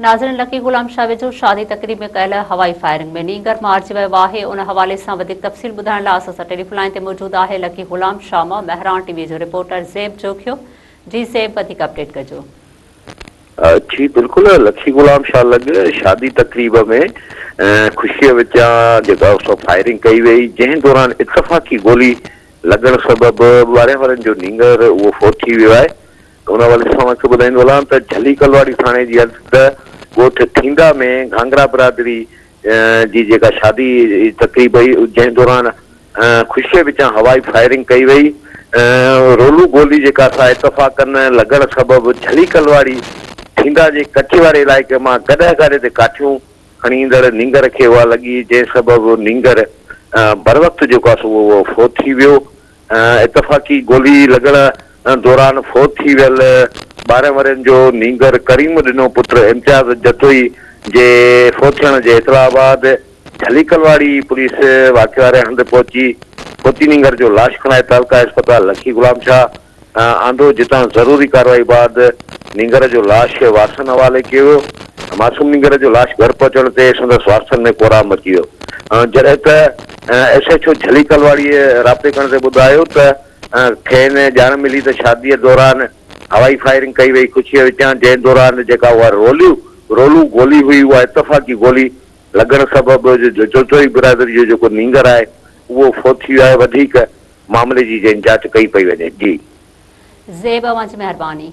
ناظرين لڪي غلام شاهه ويجهو شادي تقريب ۾ ڪيل هوائي فائرنگ ۾ نينگر مارجي ويو آهي ان حوالي سان وڌيڪ تفصيل ٻڌائڻ لاء اسان سان ٽيليفون لائين تي موجود آهي لڪي غلام شاهه مان مهراڻ ٽي وي جو رپورٽر زيب جوکيو جي زيب وڌيڪ اپڊيٽ ڪجو. جي بلڪل لکي غلام شاهه لڳ شادي تقريب ۾ خوشيء وچان جيڪا سو فائرنگ ڪئي وئي جنهن دوران اتفاقي گولي لڳڻ سبب 12 ورهين جو نينگر اهو فوت ٿي ويو آهي ان حوالي سان اوهان کي ٻڌائيندو هلان ته جھلي ڪلواڙي ٿاڻي جي حد ته ڳوٺ ٿيندا ۾ گھانگھرا برادري جي جيڪا شادي تقريب هئي جنهن دوران خوشيء وچان هوائي فائرنگ ڪئي وئي رولو گولي جيڪا سا اتفاقن لڳڻ سبب جھلي ڪلواڙي ٿيندا جي ڪچي واري علائقي مان گڏهه گاڏي تي ڪاٺيون کڻي ايندڙ نينگر کي اها لڳي جنهن سبب نينگر بروقت جيڪو آهي سو اهو فوت ٿي ويو. اتفاقي گولي لڳڻ دوران فوت ٿي ويل 12 ورهين جو نينگر ڪريم ڏنو پٽ امتياز جتوئي جي فوت ٿيڻ جي اطلاع بعد جھلي ڪلواڙي پوليس واقعي واري هنڌ پهچي فوتي نينگر جو لاش کڻائي تعلقه اسپتال لکي غلام شاهه آندو جتان ضروري ڪارروائي بعد نينگر جو لاش وارثن حوالي ڪيو ويو معصوم نينگر جو لاش گهر پهچڻ تي سندس وارثن ۾ ڪهرام مچي ويو جڏهن ته ايس ايڇ او جھلي ڪلواڙي رابطي ڪرڻ تي ٻڌايو ته کين ڄاڻ ملي ته شاديء دوران هوائي فائرنگ ڪئي وئي خوشيء وچان جنهن دوران جيڪا اها روليو رولو گولي هئي اها اتفاقي گولي لڳڻ سبب جوجوئي برادري جو جيڪو نينگر آهي اهو فوت ٿي ويو آهي وڌيڪ معاملي جي جنهن جاچ ڪئي پئي وڃي جي. زيب اوهان جي مهرباني.